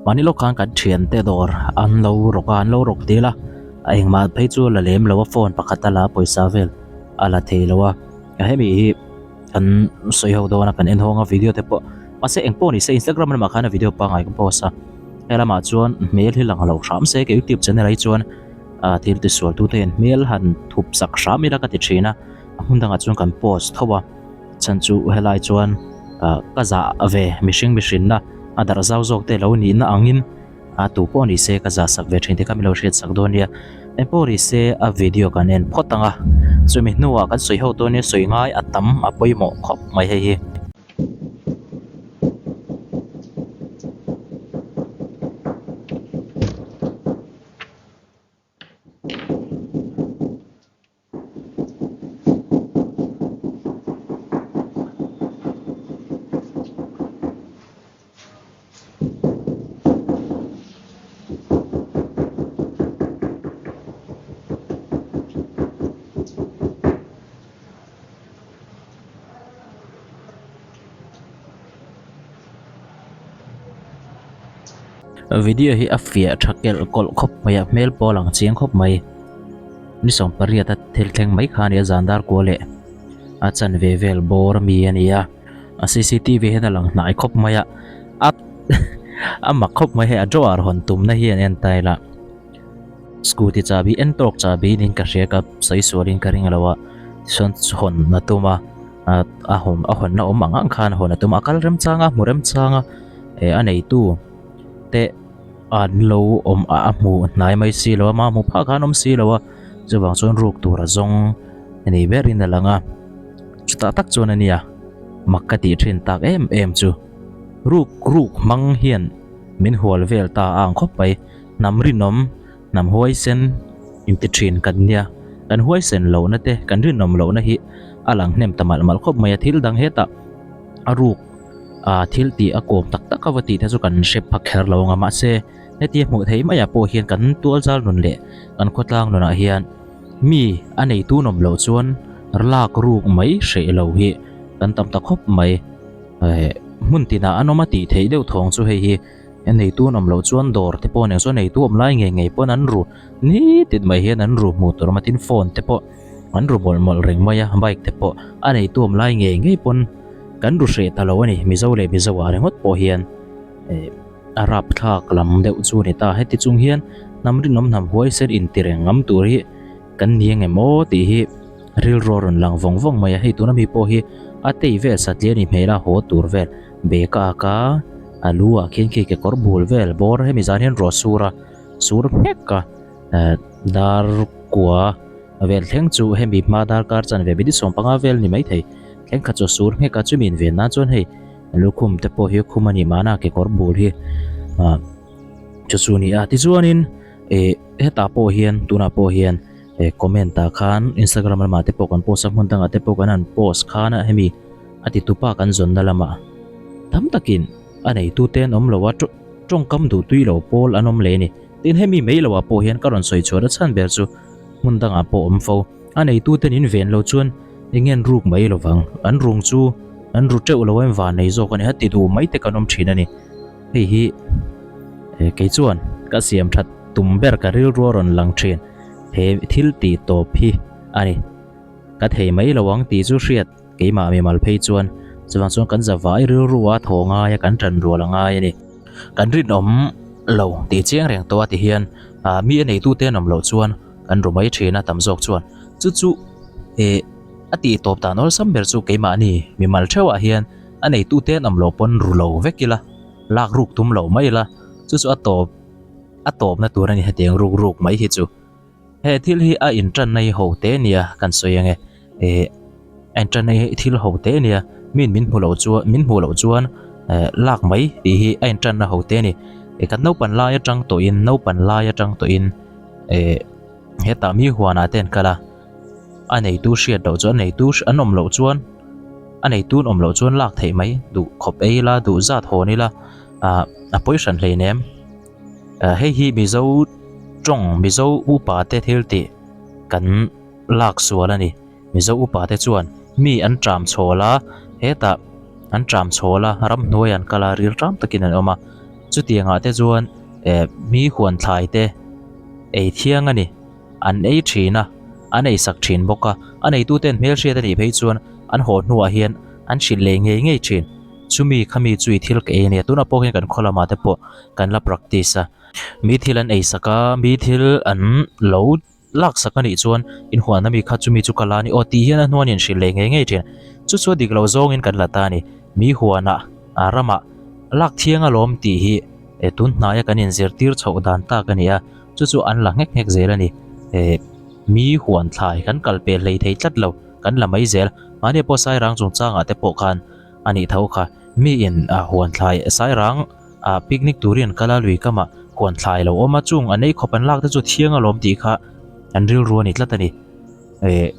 Mahni lawk khan kan thiante dawr an lo rawk a, an lo rawk dil a, a engmah phei chu a la lem lo a, phone pakhat a la a, pawisa vel a la thei lo a, hemi hi kan sawi ho dawn a, kan en hawng a video te pawh mahse eng pawh ni se Instagram lamah khan a video pangngai ka post a, he lamah chuan hmel hi lang lo hram se ka youtube channel ah hi chuan ah thil tisual tute hian hmel han thup sak hram ila ka ti thin a, a hmun dangah chuan kan post tho a. Chhan chu helai chuan ah ka zah ve mihring mihrinna a darh zau zawk te lo nihna angin a tu pawh ni se ka zah sak ve thin te kha min lo hriat sak dawn nia. Eng pawh ni se a video kan en phawt ang a, chumi hnuah kan sawi ho dawn nia sawi ngai a tam a pawimawh khawp mai hei hi. Video hi a fiah tha kelh kawlh khawp mai a hmel pawh a lang chiang khawp mai. Ni sawmpariat a thil thleng mai kha a ni a zan dar kua leh a chanve vel bawr ami a ni a a cctv hian a lang hnai khawp mai a a a mak khawp mai hei a drawer hawn tumna hi an en ta ila scooty chahbi en tawk chahbi niin ka hria ka sawi sualin ka ring lo a tichuan hawn a tum a a hawn a hawnna awm ang ang khan hawn a tum a a kal remchang a hmu remchang a eh a neitu te. An lo awm a a hmu hnai mai si lo a mah hmu phak khan awm si lo a chuvang chuan ruk tur a zawng a ni berin a lang a chutah tak chuan a nia mak ka tih thin tak em em chu ruk ruk hmang hian min hual vel ta a ang khawp mai hnam rinawm hnam huaisen inti thin kan nia kan huaisen lohna te kan rinawm lohna hi a lang hnem ta malh malh khawp mai a thil dang hetah a ruk ah thil tih a kawm tak tak a va tih te chu kan hre phak kher lo ang a mahse hetia hmuh theih maiah pawh hian kan tual zal nun leh kan khawtlang nunah hian mi a nei tun awm loh chuan lak ruk mai hreh lo hi kan tam ta khawp mai eh hmun tinah an awm a tih theih deuh thawng chu hei hi a nei tun awm loh chuan dawr te pawh a nih chuan neitu awm lai ngei ngei pawn an ru nitin mai hian an ru hmuh tur a awm a tin phone te pawh an ru mawlh mawlh reng mai a bike te pawh a neitu awm lai ngei ngei pawn kan ru hreh ta lo a ni mizo leh mizo ah ringawt pawh hian eh a rapthlak lam deuh chu a ni ta heti chung hian hnam rinawm hnam huaisen inti reng ngam tur hi kan ni ang em aw tih hi rilru a rawn lang vawng vawng mai a hei tuna mi pawh hi a tei vel satliah a ni hmel a haw tur vel bag a ak a a lu ah khian khi kekawr bul vel bawr hemi zan hian ruah sur a sur nghek a eh dar kua vel thleng chu hemi hma darkar chanve minute 15 vel ni maithei thleng khat chu a sur nghek a chumi inven nan chuan hei lukhum te pawh hi khum a nih mahna kekawr bul hi ah chu chu a ni a tichuanin eh hetah pawh hian tunah pawh hian eh comment ah khan instagram lamah te pawh kan post a hmun dangah te pawh kan han post khan a hemi a ti tupa kan zawnna lamah tam takin a neitute an awm lo a tawngkam duh tui lo pawl an awm leh a ni. Tin hemi mai loah pawh hian ka rawn sawi chhuah na chhan ber chu hmun dangah pawh awm fo. A neituten in ven lo chuan eng nge an ruk mai lovang. An rung chu an ru teuh lo a in van nei zawk a ni. Hati duh mai te kan awm thin a ni. Hei hi kei chuan ka siam that tum ber ka rilru a rawn lang thin. He thil tih tawp hi a ni. Ka thei mai lo ang tih chu hriat keimah mimal phei chuan chuvang chuan kan zavai rilru a thaw ngai a kan tan rual a ngai a ni. Kan rinawm lo tih chiang reng tawh a ti hian ah mi a neitu te an awm loh chuan kan ru mai thin a tam zawk chuan chu chu eh a tih tawp dan awlsam ber chu keimahni mimal theuhah hian a neitu te an awm loh pawn ru lo vek ila lak ruk tum lo mai ila chu chu a tawp a tawpna tur a ni hetiang ruk ruk mai hi chu. He thil hi a intanna hi ho te nia kan sawi ange eh a intanna hi thil ho te nia min min hmu loh chuan min hmuh loh chuan eh lak mai tih hi a intanna ho te a ni eh kan naupan lai atang tawhin naupan lai atang tawhin eh hetah mi huanah te an kal a a neitu hriat loh chuan a neitu an awm loh chuan a neitu an awm loh chuan lak theih mai duh khawp ei ila duh zat hawn ila ah a pawi hran hleinem. Hei hi Mizo tawng Mizo upa te thil tih kan lak sual a ni. Mizo upa te chuan mi an tram chhawl a, hetah an tram chhawl a, ramhnuai an kal a, ril tram takin an awm a. Chutiangah te chuan eh mi huan thlai te ei thiang a ni. An ei thin a, an ei sak thin bawk a. A neituten hmelhriat a nih phei chuan an haw hnuah hian an hrilh leh ngei ngei thin. Chumi khami chu i thil ka ei a nia. Tunah pawh hian kan khaw lamah te pawh kan la practice a. Mi thil an ei sak a, mi thil an lo lak sak a nih chuan inhuan ami kha chumi chu ka la a ni aw tih hian a hnuan inhrilh leh ngei ngei thin. Chu chu a dik loh zawngin kan la ta a ni. Mi huanah a ramah lak thiang alawm tih hi eh tun hnaia kan inzirtir chhoh dan tak a ni a, chu chu an la nghek nghek zel a ni. Eh mi huan thlai kan kal pel hlei thei tlat lo, kan la mai zel. Mahni pawh Sairang chungchangah te pawh khan a nih tho kha. Mi in a huan thlai Sairang ah picnic turin an kal a, lui kamah huan thlai lo awm a, chung an ei khawp an lak te chu thiang alawm tih kha an rilru a ni tlat a ni. Eh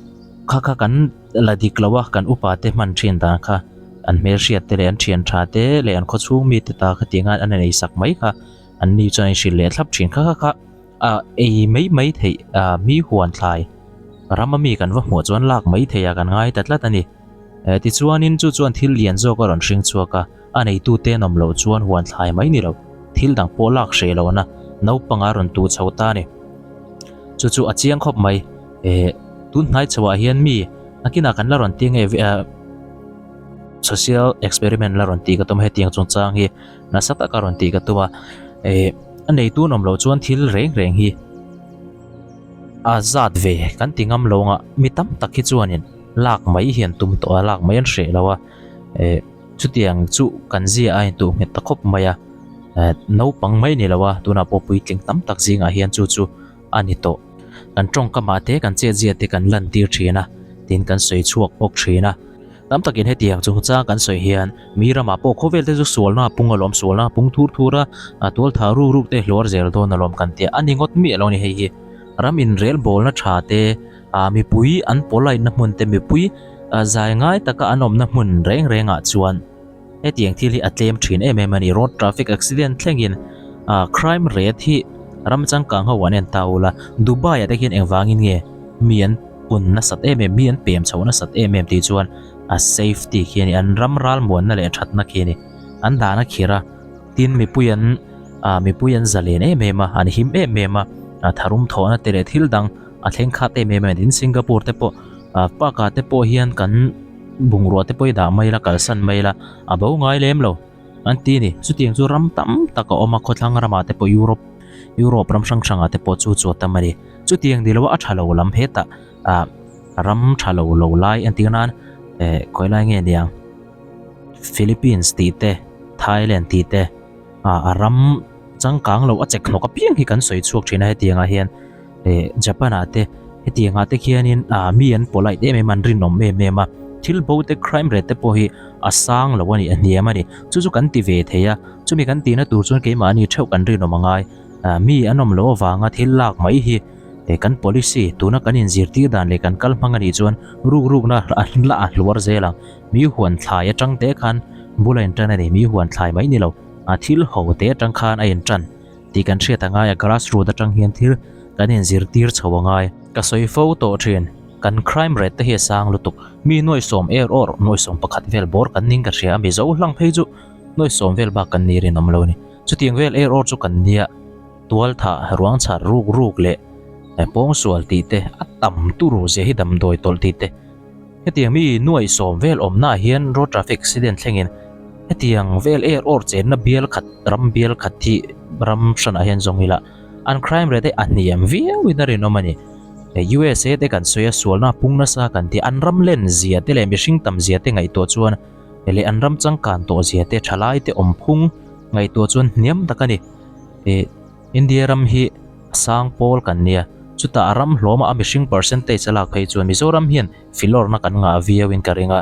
kha kha kan la dik lo a, kan upa te hman thin dan kha an hmelhriat te leh an thian tha te leh an khawchhung mi te ta kha tih ngan an ei sak mai kha an ni chuan an hrilh leh thlap thin kha kha kha ah ei mai mai theih ah mi huan thlai ram ami kan va hmuh chuan lak mai theih a kan ngai ta tlat a ni. Eh tichuanin chu chuan thil lian zawk a rawn hring chhuak a, a neitute an awm loh chuan huan thlai mai ni lo, thil dang pawh lak hreh lohna naupang a rawn tuh chho ta a ni. Chu chu a chiang khawp mai. Eh tun hnai chhoah hian mi nakinah kan la rawn ti nge eh social experiment la rawn tih ka tum a, hetiang chungchang hi nasa taka rawn tih ka tum a. Eh a neitu an awm loh chuan thil reng reng hi a zat ve kan ti ngam lo ang a, mi tam tak hi chuanin lak mai hi an tum tawh a, lak mai an hreh lo a, eh chutiang chu kan zia a intuh nghet ta khawp mai a, eh naupang mai ni lo a, tunah pawh puitling tam tak zingah hian chu chu a ni tawh. Kan tawngkamah te kan chetzia te kan lantir thin a, tin kan sawi chhuak bawk thin a. Tam takin hetiang chungchang kan sawi hian mi ramah pawh khawvel te chu sualna a pung alawm, sualna a pung thur thur a, a tualtha ruk ruk te hluar zel dawn alawm kan tia, a ni ngawt miah lo a ni hei hi. Ram inrelbawlna tha te, ah mipui an polite na hmun te mipui ah zai ngai taka an awmna hmun reng reng ah chuan hetiang thil hi a tlem thin em em a ni. Road traffic accident thlengin ah crime rate hi ram changkang ho an en ta ula, Dubai ah te khian engvangin nge mi an pun nasat em em, mi an pem chhoh nasat em em tih chuan a safety khi a ni, an ram ralmuanna leh thatna khi a ni, an dan a khir a. Tin, mipui an ah mipui an zalen em em a, an him em em a, a tharum thawhna te leh thil dang a thleng khat em em a ni. Tin, Singapore te pawh ah park ah te pawh hian kan bungrua te pawh hi dah mai ila, kalsan mai ila, a bo ngai lem lo an ti a ni. Chutiang chu ram tam tak a awm a, khawthlang ramah te pawh Europe Europe ram hrang hrangah te pawh chu chu a tam a ni. Chutiang ni lo a, a tha lo lam hetah ah ram tha lo lo lai entir nan eh khawi lai nge niang? Philippines tih te, Thailand tih te ah a ram changkang lo a chek hnawk apiang hi kan sawi chhuak thin a hetiang ah hian eh Japan ah te hetiang ah te khianin ah mi an polite em em a an rinawm em em a thil bo te crime rate te pawh hi a sang lo a ni a hniam a ni chu chu kan ti ve thei a chumi kan tihna tur chuan keimahni theuh kan rinawm a ngai ah mi an awm loh avanga thil lak mai hi eh kan policy tuna kan inzirtir dan leh kan kal hmang a nih chuan ruk rukna a la a hluar zel ang. Mi huan thlai atang te khan bul a intan a ni, mi huan thlai mai ni lo, a thil ho te atang khan a intan tih kan hriat a ngai a, grass root atang hian thil kan inzirtir chho a ngai. Ka sawi fo tawh thin, kan crime rate te hi a sang lutuk, mi nuai sawm er awr, nuai 11 vel bawr kan ning ka hria a, Mizo hlang phei chu nuai sawm vel bak kan ni rinawm lo a ni, chutiang vel er awr chu kan nia, tual thah, ruang chhar ruk ruk leh pawngsual tih te, a tam turu zia hi damdawi tawlh tih te. Hetiang mi nuai sawm vel awmnaah hian road traffic accident thlengin hetiang vel er awr chenna bial khat ram bial khat hi ram hranah hian zawng ila an crime rate a hniam viauin a rinawm a ni. USA te kan sawi a sualna pung nasa kan tih an ram len zia te leh mihring tam zia te ngaihtuah chuan leh an ram changkan tawh zia te thalai te awm phung ngaihtuah chuan hniam tak a ni. India ram hi a sang pawl kan nia, chutah a ram hlawma a mihring percentage a lak phei chuan Mizoram hian filawrna kan ngah viauin ka ring a,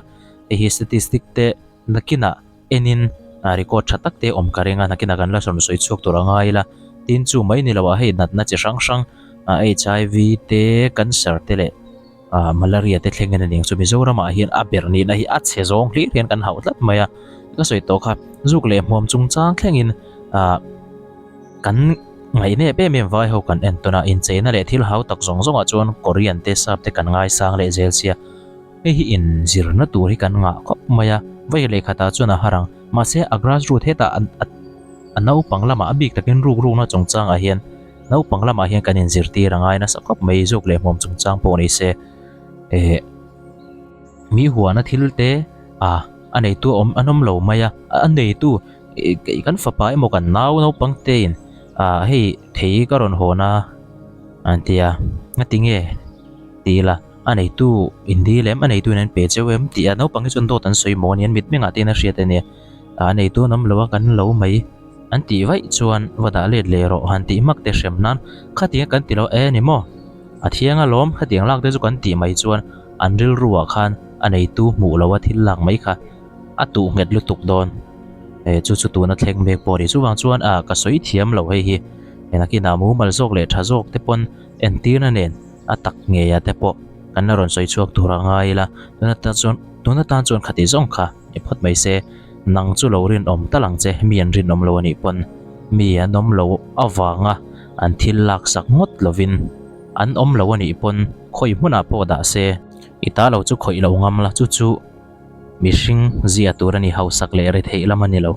hei hi statistic te nakinah enin record tha tak te awm ka ring a, nakinah kan la rawn sawi chhuak tur a ngai ila, tin chu mai ni loah hei natna chi hrang hrang HIV te, cancer te leh. Ah malaria te thleng in a ning chu Mizoramah hian a ber nihna hi a chhe zawng hlir hian kan hauh tlat mai a, ka sawi tawh kha zuk leh hmuam chungchang thlengin ah kan ngaihnep em em vai ho kan en tawn a, incheina leh thil hau tak zawng zawngah chuan Korean te sap te kan ngaisang leh zel sia, hei hi inzirna tur hi kan ngah khawp mai a, vawi lehkhatah chuan a har ang, mahse a grass root hetah a. A naupang lamah a bik takin ruk rukna chungchangah hian naupang lamah hian kan inzirtir a ngai nasa khawp mai zuk leh hmuam chungchang pawh ni se eh mi huana thil te ah a neitu a awm an awm lo mai a a neitu ih kan fapa emaw kan nau naupang te in ah hei thei ka rawn hawn a an ti a ngatinge ti ila a neitu in dil em a neitu in an pe cheu em tih a naupang hi chuan dawt an sawi maw a ni an mitmengah te hian a hriat a nia. A neitu an awm lo a kan lo mai an tih vaih chuan va dah let leh rawh han tih hmak te hrem nan khatiang kan ti lo e ni maw? A thiang alawm khatiang lak te chu kan tih mai chuan an rilru ah khan a neitu hmuh lo a thil lak mai kha a tuh nghet lutuk dawn e chu chu tuna thleng mek pawh a ni chuvang chuan a ka sawi thiam lo hei hi nakinah mumal zawk leh tha zawk te pawn entirna nen a tak ngei ah te pawh kan la rawn sawi chhuak tur a ngai ila tuna tan chuan tuna tan chuan khati zawng kha. Ni phawt mai se, nang chu lo rinawm tal ang che, mi an rinawm lo a nih pawn mi an awm lo avanga an thil laksak ngawt lovin an awm lo a nih pawn khawi hmunah pawh dah se, i ta lo chu khawih lo ngam la, chu chu mihring zia tur a ni, hausak leh retheih lam a ni lo.